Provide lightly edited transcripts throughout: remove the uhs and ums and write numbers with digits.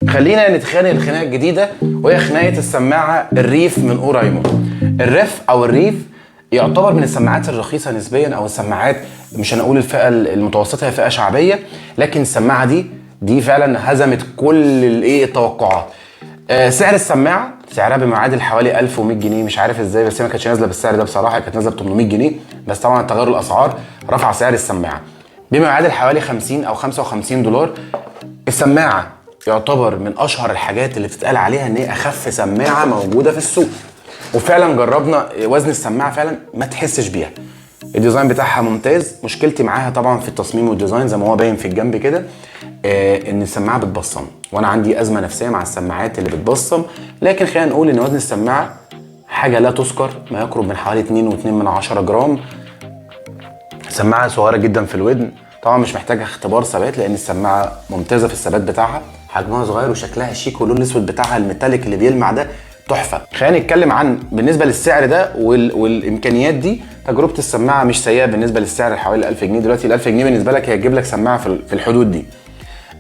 خلينا نتخانق الخناقة الجديده، وهي خناقه السماعة ال Reef من Oraimo. ال Reef او ال Reef يعتبر من السماعات الرخيصة نسبيا، او السماعات مش هنقول الفئة المتوسطه، هي فئة شعبيه، لكن السماعة دي فعلا هزمت كل التوقعات. سعر السماعة سعرها بمعادل حوالي 1100 جنيه، مش عارف ازاي، بس هي ما كانتش نازله بالسعر ده بصراحه، كانت نازله ب 800 جنيه، بس طبعا تغير الاسعار رفع سعر السماعة بما يعادل حوالي 50 او 55 دولار. السماعة يعتبر من اشهر الحاجات اللي بتتقال عليها ان هي اخف سماعه موجودة في السوق، وفعلا جربنا وزن السماعه، فعلا ما تحسش بيها. ال design بتاعها ممتاز. مشكلتي معاها طبعا في التصميم وال design زي ما هو باين في الجنب كده، ان السماعة بتبصم، وانا عندي ازمة نفسية مع السماعات اللي بتبصم. لكن خلينا نقول ان وزن السماعة حاجة لا تذكر، ما يقرب من حوالي 2.2 من 10 جرام. سماعه صغيرة جدا في الودن، طبعا مش محتاجه اختبار ثبات لان السماعة ممتازة في الثبات بتاعها. حجمها صغير وشكلها شيك، واللون الاسود بتاعها ال metallic اللي بيلمع ده تحفه. خلينا نتكلم عن بالنسبة للسعر ده والامكانيات دي، تجربه السماعة مش سيئه بالنسبة للسعر، حوالي 1000 جنيه دلوقتي. ال 1000 جنيه بالنسبة لك هي هتجيب لك سماعه في الحدود دي.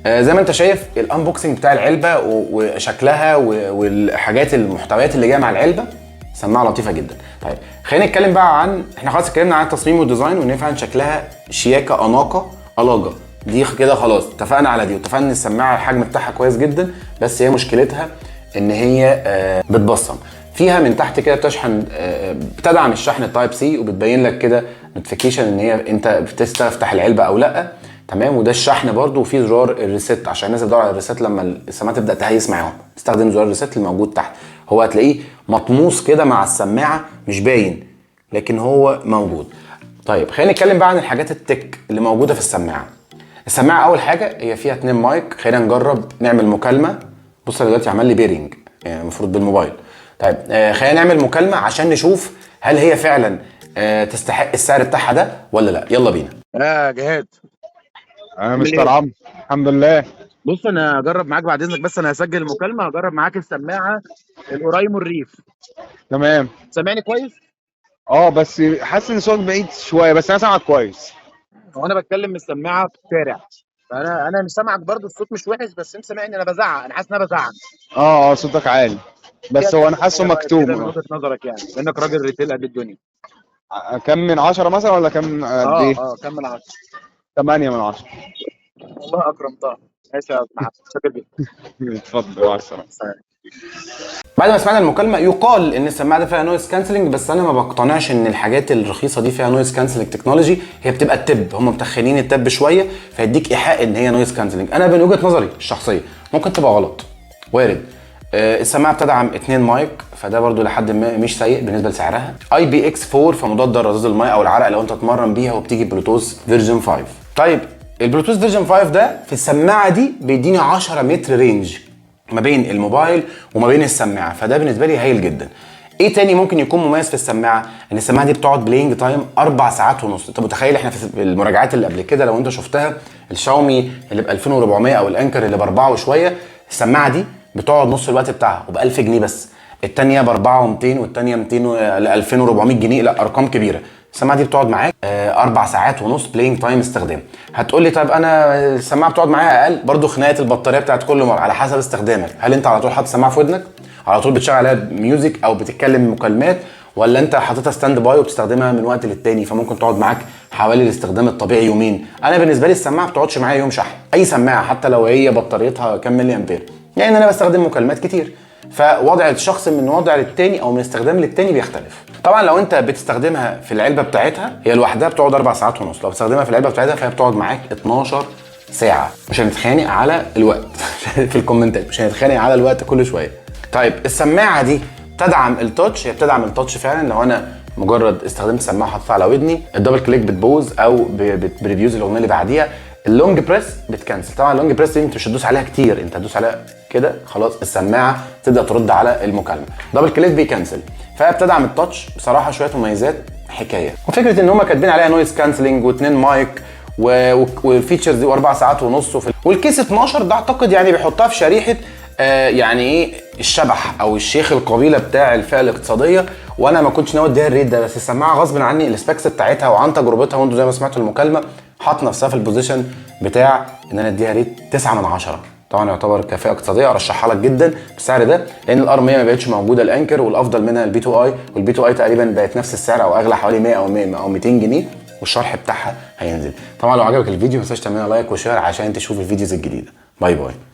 زي ما انت شايف ال unboxing بتاع العلبة وشكلها والحاجات المحتويات اللي جاية مع العلبه، سماعه لطيفة جدا. طيب، خلينا نتكلم بقى عن، احنا خلاص اتكلمنا عن التصميم وال design وان هي فعلا شكلها شياكه، اناقه، الاجه، دي كده خلاص اتفقنا على دي، واتفقنا ان السماعة الحجم بتاعها كويس جدا، بس هي مشكلتها ان هي بتبصم. فيها من تحت كده بتشحن، بتدعم الشحن ال Type C، وبتبين لك كده notification ان هي انت بتفتح العلبة او لا، تمام. وده الشحن برده، وفي زرار ال reset عشان الناس تدور على ال reset لما السماعة تبدا تهيس معاهم، تستخدم زرار ال reset الموجود تحت. هو هتلاقيه مطموس كده مع السماعه، مش باين لكن هو موجود. طيب، خلينا نتكلم بقى عن الحاجات ال tech اللي موجودة في السماعه. السماعة اول حاجة هي فيها اتنين مايك. خلينا نجرب نعمل مكالمه. بص، انا دلوقتي عمل لي pairing، يعني المفروض بالموبايل. طيب، خلينا نعمل مكالمة عشان نشوف هل هي فعلا تستحق السعر بتاعها ده ولا لا. يلا بينا. يا جهاد. انا عامل مستر ايه؟ عمرو، الحمد لله. بص، انا هجرب معاك بعد اذنك، بس انا هسجل المكالمه. هجرب معاك السماعة ال Oraimo ال Reef. تمام. سامعني كويس؟ اه، بس حاسس ان صوتك بعيد شويه، بس انا سامعك كويس. هو انا بتكلم من السماعة في الشارع، فانا مش سامعك برضو، الصوت مش وحش، بس انت سامعني؟ انا بزعق، انا حاسس ان انا بزعق. اه، صوتك عالي. فيها بس هو كام انا حاسه حاجة طيب كده من مكتوم. وجهه نظرك، يعني لانك راجل retail قد الدنيا. كم من 10 مثلا ولا كم قد اه. ايه؟ اه، كم من 10؟ 8 من 10. والله اكرمتها. ماشي يا محمد، شاكر جدا. اتفضل، مع السلامه. سلام. بعد ما سمعنا المكالمه، يقال ان السماعة ده فيها noise cancelling، بس انا ما بقتنعش ان الحاجات الرخيصة دي فيها noise cancelling technology. هي بتبقى ال tip، هم متخنين ال tip شوية فيديك ايحاء ان هي noise cancelling. انا من وجهه نظري الشخصيه، ممكن تبقى غلط، وارد. السماعة بتدعم اتنين مايك، فده برضو لحد ما مش سيء بالنسبة لسعرها. IPX 4، فمضاد لرذاذ الماء او العرق لو انت تتمرن بيها. وبتيجي Bluetooth version 5. طيب، ال Bluetooth version 5 ده في السماعة دي بيديني 10 متر range ما بين الموبايل وما بين السماعه، فده بالنسبة لي هايل جدا. ايه تاني ممكن يكون مميز في السماعه؟ ان السماعة دي بتقعد playing time 4 ساعات ونص. انت متخيل؟ احنا في المراجعات اللي قبل كده لو انت شفتها، الشاومي اللي ب 2400 او ال Anker اللي ب 4 وشويه، السماعة دي بتقعد نص الوقت بتاعها وب 1000 جنيه بس. التانية ب 4 و200 والتانية 200 ل 2400 جنيه، لا ارقام كبيره. السماعة دي بتقعد معاك 4 ساعات ونص playing time استخدام. هتقول لي طيب انا السماعة بتقعد معايا اقل. برضو خناقه البطارية بتاعت كل مره، على حسب استخدامك. هل انت على طول حاطط سماعه في ودنك، على طول بتشغل عليها music او بتتكلم مكالمات، ولا انت حاططها stand by وبتستخدمها من وقت للتاني؟ فممكن تقعد معاك حوالي الاستخدام الطبيعي يومين. انا بالنسبة لي السماعة ما بتقعدش معايا يوم شحن، اي سماعه حتى لو هي بطاريتها كام ملي امبير، لان انا بستخدم مكالمات كتير. فوضع الشخص من وضع للتاني او من استخدام للتاني بيختلف. طبعا لو انت بتستخدمها في العلبة بتاعتها، هي لوحدها بتقعد 4 ساعات ونص، لو بتستخدمها في العلبة بتاعتها فهي بتقعد معاك 12 ساعه. مش هنتخانق على الوقت في الكومنتات، مش هنتخانق على الوقت كل شويه. طيب، السماعة دي تدعم ال touch، هي بتدعم ال touch فعلا. لو انا مجرد استخدمت سماعه حطيتها على ودني، ال double click بت pause او بت previews الاغنية اللي بعديها، ال long press بت cancel. طبعا ال long press دي انت مش هتدوس عليها كتير، انت هتدوس عليها كده خلاص السماعة تبدا ترد على المكالمه. double click بي cancel، فبتدعم ال touch. بصراحة شوية مميزات حكايه، وفكره ان هم كاتبين عليها noise cancelling واثنين مايك وال features دي و4 ساعات ونص وال case 12 ده، اعتقد يعني بيحطها في شريحة يعني ايه الشبح او الشيخ القبيلة بتاع الفئة الاقتصاديه. وانا ما كنتش ناوي اديها ال rate ده، بس السماعة غصب عني ال specs بتاعتها وعن تجربتها، وانتوا زي ما سمعتوا المكالمه، حط نفسها في ال position بتاع ان انا اديها rate 9 من 10. طبعا يعتبر كفاءة اقتصادية، ارشحها لك جدا بالسعر ده، لان ال R 100 ما بقتش موجودة ال Anker، والافضل منها ال B2i، وال B2i تقريبا بقت نفس السعر او اغلى حوالي 100 او 100 او 200 جنيه، والشرح بتاعها هينزل. طبعا لو عجبك الفيديو ما تنساش تعمل like و share عشان تشوف ال videos الجديدة. bye bye.